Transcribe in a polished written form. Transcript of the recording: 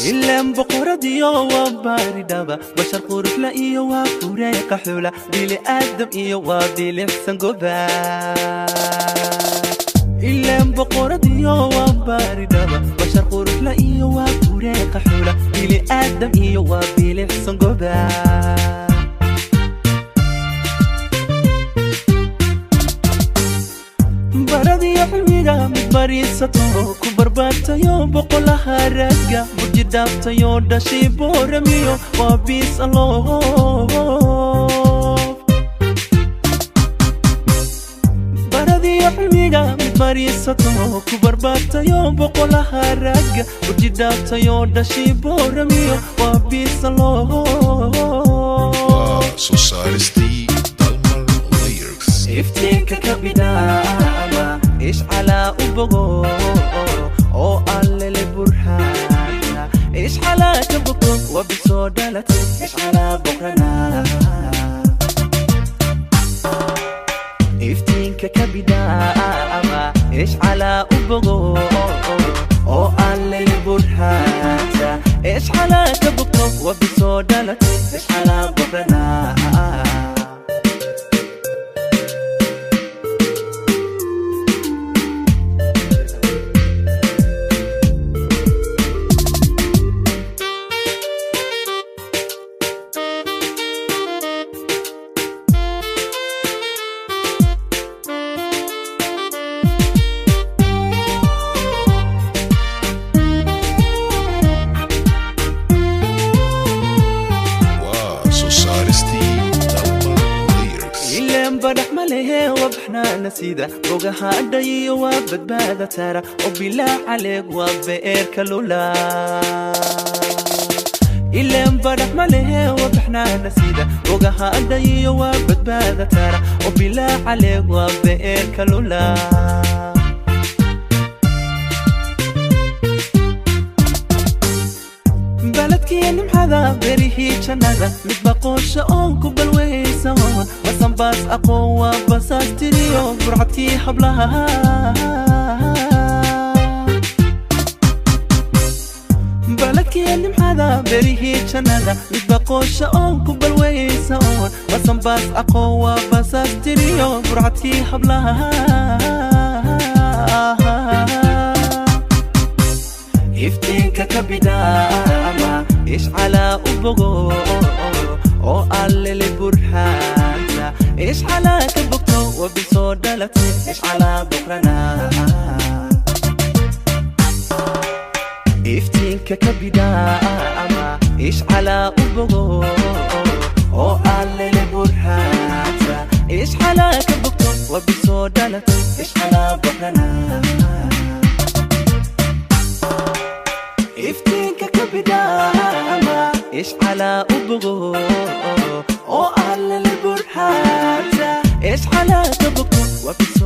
Ilaan boqoradiyo waa baaridhaba bashar quruxla iyo waa fureeqa xula bili aadam iyo waa bilicsan goba. Ilaan boqoradiyo waa baaridhaba bashar quruxla iyo waa fureeqa xula bili aadam iyo waa bilicsan goba. Baradiyo cilmiga mid bariisato ku barbaartayo boqolaha ragga burji dhaaftayo dhashay booramiyo waa biis aloof. Baradiyo cilmiga mid bariisato ku barbaartayo boqolaha ragga burji dhaaftayo dhashay booramiyo waa biis aloof. Waa soo saaristii Dalmar Lyrics. Iftiinka ka bidhaama ishcalaa u bogo oo allele burhaana ishcalaa ka bogto waa bisoo dhalatay ishcalaa boqrana. Iftiinka ka bidhaama ishcalaa u bogo oo allele burhaanta ishcalaa ka bogto waa bisoo dhalatay ishcalaa boqrana. Waa soo saaristii Dalmar Lyrics. Ilaan badhax ma lehe wabaxnaana sida bogaha adhayiyo waa badbaada tara oo bilaa caleeg waa beerka lula. Ilaan badhax ma lehe wabaxnaana sida bogaha adhayiyo waa badbaada tara oo bilaa caleeg waa beerka lula. Baladkiya nimxada berihii jannada mid baqoosha oon ku balweysa oon basanbaas aqoon waa basaas tiriyo burcadkii hablaha. Baladkiya nimxada berihii jannada mid baqoosha oon ku balweysa oon basanbaas aqoon waa basaas tiriyo burcadkii hablaha. Iftiinka ka bidhaama ishcalaa u bogo oo allele burhaanta ishcalaa ka bogto waa bisoo dhalatay ishcalaa boqrana. Iftiinka ka bidhaama ishcalaa u bogo oo allele burhaanta ishcalaa ka bogto waa bisoo dhalatay ishcalaa boqrana. Iftiinka ka bidhaama ishcalaa u bogo oo allele burhaanta ishcalaa ka bogto waa bisoo